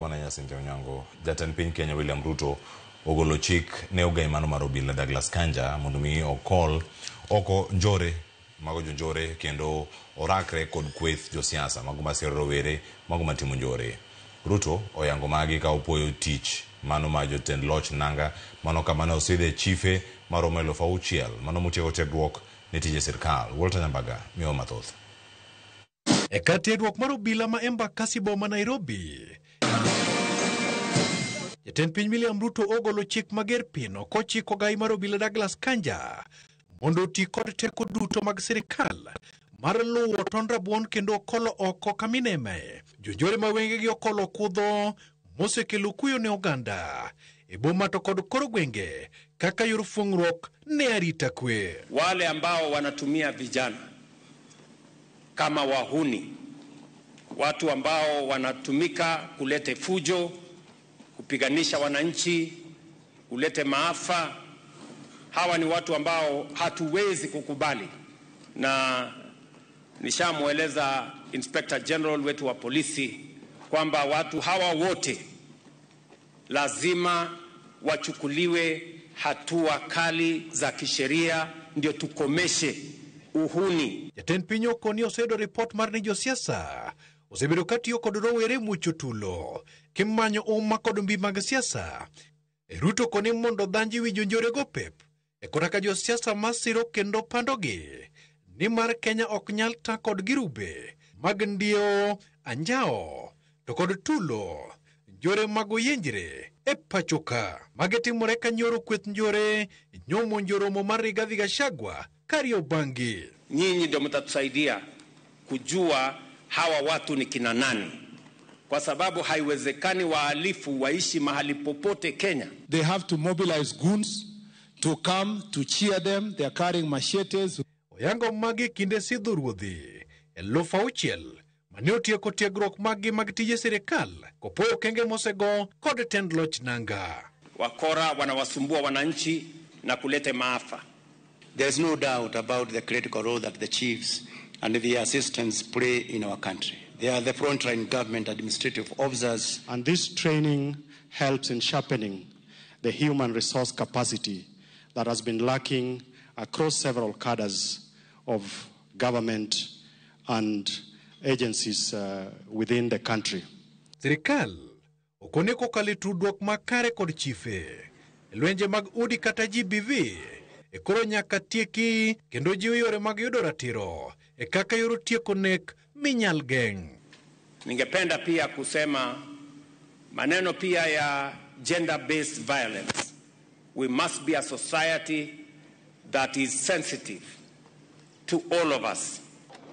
Bwana Cynthia Onyango, jatend piny Kenya William Ruto ogolo chik ne ogai mano mar obila Douglas Kanja mondo mi okol oko njore mago jonjore kendo orakre kod kweth josiasa mago masiro rowere mago matimo njore. Ruto oyango magi ka opuoyo tich mano ma jotend loch nanga mano kama ne osidhe chife maromo 6,000 mano motieko tiegruok ne tije sirkal. Walter Nyambaga miyo mathoth. E kar tiegruok mar obila ma Embakasi boma Nairobi, Jatend piny William Ruto ogolo chik mager pino kochiko gai mar obila Douglas Kanja mondo oti kod teko duto mag sirikal mar luwo tond rabuon kendo okolo oko kamineme jonjore ma wengegi okolo kudho mosekelo kuyo ne oganda e boma to kod kor gwenge kaka yor fuong'ruok ne arita kwe. Wale ambao wanatumia vijana kama wahuni, watu ambao wanatumika kulete fujo, kupiganisha wananchi, kulete maafa, hawa ni watu ambao hatuwezi kukubali, na nishamweleza Inspector General wetu wa polisi kwamba watu hawa wote lazima wachukuliwe hatua kali za kisheria, ndio tukomeshe uhuni. Jatend piny okoni oseyudo ripot mar ni josiasa osebedo katiyo kod rowere mucho tulo kimanyo umma kod mbi mag siasa. E Ruto koni mondo dhanji wi jonjorego pep e kota ka josiasa masiro kendo pandogi nimar Kenya ok nyal ta kod girube mag ndio anjao to kod tulo njore mag oyenjre e pacho ka. Magi timore ka nyoro kweth njore nyomonjo romo mar Rigathi Gachagua Kariobangi. Nyinyi ndio mtatusaidia kujua hawa watu ni kina nani, kwa sababu haiwezekani wahalifu waishi mahali popote Kenya. They have to mobilize goons to come to cheer them. They are carrying machetes. Oyango magi kinde sidho ruodhi 6,000 mane otieko tiegruok maggi mag tije sirikal kopoyo okenge mosego kod tend loch nanga. Wakora wanawasumbua wananchi na kulete maafa. There is no doubt about the critical role that the chiefs and the assistants play in our country. They are the frontline government administrative officers. And this training helps in sharpening the human resource capacity that has been lacking across several cadres of government and agencies within the country. Sirikal okone kokalo e tudruok makare kod chife lwenje mag udi kata GBV e koro nyaka tieki kendo jiw yore mag yudo ratiro e kaka yor tieko nek minyal geng'. Ningependa pia kusema maneno pia ya gender based violence. We must be a society that is sensitive to all of us.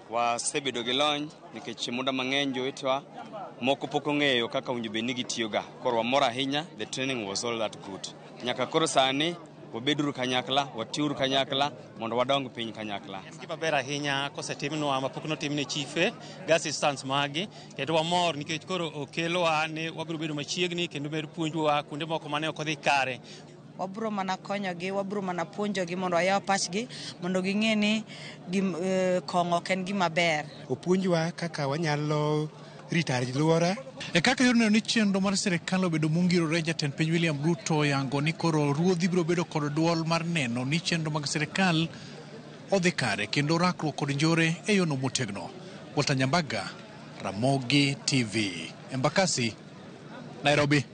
Wasebedo gi lony nikech muda mang'eny jowetewa moko pok ong'eyo kaka owinjo bed ni gitiyoga. Koro wamor ahinya, the training was all that good. Nyaka koro sani wabeduru kanyakla, watiuru kanyakla mondo wadong piny kanyakla. En gima ber ahinya kosetimnwa mapok notimne chife gi assistants magi kendo wamor nikech koro okelwa ni wabiro bedo machiegni kendo ber puonjwa kuonde moko mane ok odhi kare. Wabiro mana konyogi, wabiro mana puonjogi mondo wayaw pachgi mondo ging'e ni kong'o ok en gima ber. Opuonjwa kaka wanyalo rito alwora. E kaka yor neno ni chenro mar sirikal obedo mongirore, jatend piny William Ruto oyango ni koro ruodhi biro bedo kod duol mar neno ni chenro mag sirikal odhi kare kendo rakruok kod njore e yono motegno. Walter Nyambaga, Ramogi TV, Embakasi, Nairobi.